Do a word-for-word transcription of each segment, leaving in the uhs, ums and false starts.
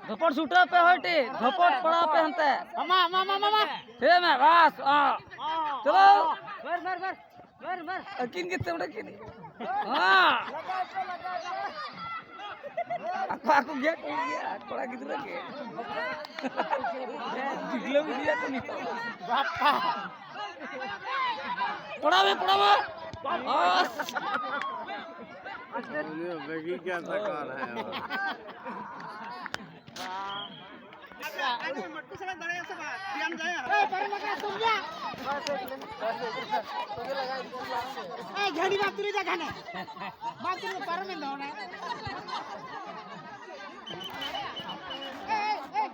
ᱫᱷᱚᱯᱚᱴ ᱥᱩᱴᱟᱹᱣ ᱯᱮ ᱦᱚᱭᱴᱤ, ᱫᱷᱚᱯᱚᱴ ᱯᱟᱲᱟᱣ ᱯᱮ ᱦᱟᱱᱛᱮ᱾ ᱢᱟᱢᱟ, ᱢᱟᱢᱟ, ᱢᱟᱢᱟ᱾ ᱦᱮ ᱢᱮ, ᱵᱟᱥ, ᱟ᱾ ᱪᱚᱞᱚ᱾ ᱢᱟᱨ, ᱢᱟᱨ, ᱢᱟᱨ᱾ ᱢᱟᱨ, ᱢᱟᱨ᱾ ᱟᱹᱠᱤᱱ ᱜᱮ ᱛᱮ ᱚᱸᱰᱮ ᱠᱤᱱ᱾ ᱦᱮᱸ᱾ ᱟᱠᱚ, ᱟᱠᱚ ᱜᱮ ᱠᱚ ᱜᱮᱭᱟ, ᱠᱚᱲᱟ ᱜᱤᱫᱽᱨᱟᱹ ᱜᱮ᱾ ᱵᱤᱜᱽᱞᱟᱹᱣ ᱤᱫᱤᱭᱟ ᱠᱚ ᱱᱤᱛᱚᱜ᱾ ᱵᱟᱯᱟ᱾ ᱯᱚᱲᱟᱣ ᱢᱮ, ᱯᱚᱲᱟᱣ ᱢᱮ᱾ ᱵᱟᱥ᱾ ᱵᱮᱜᱤ ᱠᱮᱥᱟ ᱠᱚᱨ ᱦᱟᱭ ᱦᱳ? ᱮ, ᱡᱷᱟᱹᱲᱤ ᱵᱟᱢ ᱛᱩᱞᱟᱹᱭ ᱫᱟ ᱜᱷᱟᱱᱮ᱾ ᱵᱟᱢ ᱛᱩᱞᱟᱹᱭ ᱫᱟ, ᱯᱟᱨᱚᱢᱮᱱ ᱫᱚ ᱚᱱᱮ᱾ ᱮ, ᱮ, ᱮ᱾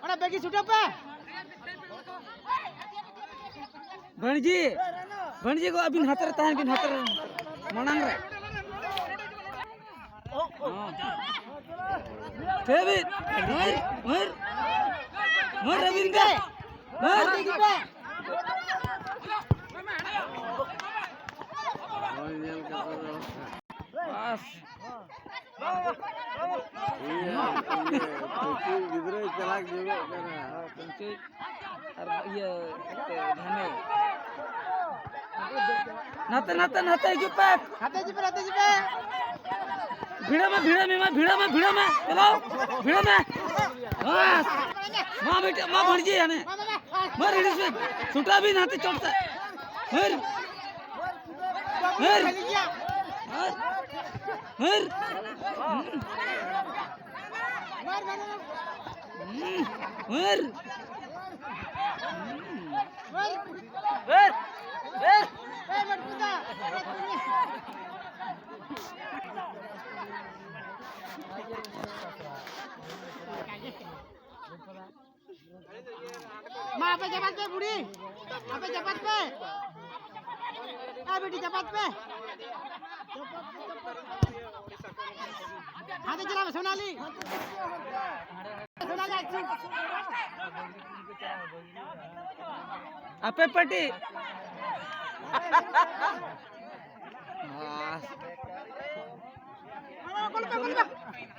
ᱚᱱᱟ ᱵᱮᱜᱤ ᱪᱷᱩᱴᱟᱹᱣ ᱯᱮ᱾ ᱵᱷᱟᱹᱬᱡᱤ, ᱵᱷᱟᱹᱬᱡᱤ ᱜᱚ, ᱟᱹᱵᱤᱱ ᱦᱟᱛᱮ ᱨᱮ ᱛᱟᱦᱮᱱ ᱵᱤᱱ, ᱦᱟᱛᱮ ᱨᱮ, ᱢᱟᱲᱟᱝ ᱨᱮ᱾ ᱦᱚᱸ᱾ ᱴᱷᱤᱠ ᱵᱤᱱ᱾ ᱢᱟᱹᱨ, ᱢᱟᱹᱨ᱾ ᱢᱟᱹᱨ ᱟᱹᱵᱤᱱ ᱫᱚ᱾ ᱢᱟᱹᱨ᱾ ᱦᱳᱭ, ᱧᱮᱞ ᱠᱟᱛᱮ ᱫᱚ᱾ ᱵᱟᱥ᱾ ᱤᱭᱟᱹ, ᱤᱭᱟᱹ, ᱯᱟᱹᱪᱤ ᱜᱤᱫᱽᱨᱟᱹᱭ ᱪᱟᱞᱟᱠ ᱧᱚᱜᱚᱜ ᱠᱟᱱᱟ᱾ ᱯᱟᱹᱪᱤ ᱟᱨ ᱤᱭᱟᱹ, ᱜᱷᱟᱱᱮ᱾ ᱱᱟᱛᱮ, ᱱᱟᱛᱮ, ᱱᱟᱛᱮ ᱦᱤᱡᱩᱜ ᱯᱮ᱾ ᱱᱟᱛᱮ ᱦᱤᱡᱩᱜ ᱯᱮ, ᱱᱟᱛᱮ ᱦᱤᱡᱩᱜ ᱯᱮ᱾ ᱵᱷᱤᱲᱟᱹ ᱢᱮ, ᱵᱷᱤᱲᱟᱹ ᱢᱮ, ᱢᱟ, ᱵᱷᱤᱲᱟᱹ ᱢᱮ, ᱵᱷᱤᱲᱟᱹ ᱢᱮ᱾ ᱪᱚᱞᱚ, ᱵᱷᱤᱲᱟᱹ ᱢᱮ᱾ ᱵᱟᱥ᱾ ᱢᱟ ᱵᱮᱴᱟ, ᱢᱟ ᱵᱷᱟᱹᱲᱡᱤ ᱦᱟᱱᱮ᱾ ᱢᱟ ᱨᱤᱲᱤᱥ ᱢᱮ᱾ ᱥᱩᱴᱟ ᱵᱤᱱ ᱦᱟᱱᱛᱮ ᱪᱚᱴ ᱛᱮ᱾ ᱦᱟᱹᱨ᱾ ᱦᱟᱹᱨ᱾ ᱦᱟᱹᱨ᱾ ᱦᱟᱹᱨ᱾ ᱦᱟᱹᱨ᱾ ᱦᱟᱹᱨ᱾ ᱦᱟᱹᱨ᱾ ᱢᱟ, ᱟᱯᱮ ᱪᱟᱯᱟᱫ ᱯᱮ, ᱵᱩᱲᱦᱤ᱾ ᱟᱯᱮ ᱪᱟᱯᱟᱫ ᱯᱮ᱾ ᱮ, ᱵᱤᱴᱤ, ᱪᱟᱯᱟᱫ ᱯᱮ᱾ ᱦᱟᱱᱛᱮ ᱪᱟᱞᱟᱜ ᱢᱮ, ᱥᱳᱱᱟᱞᱤ᱾ ᱥᱳᱱᱟᱞᱤ, ᱟᱪᱪᱷᱟ᱾ ᱟᱯᱮ ᱯᱟᱴᱤ᱾ ᱵᱟᱥ᱾ ᱵᱚᱞᱚ ᱯᱮ, ᱵᱚᱞᱚ ᱯᱮ᱾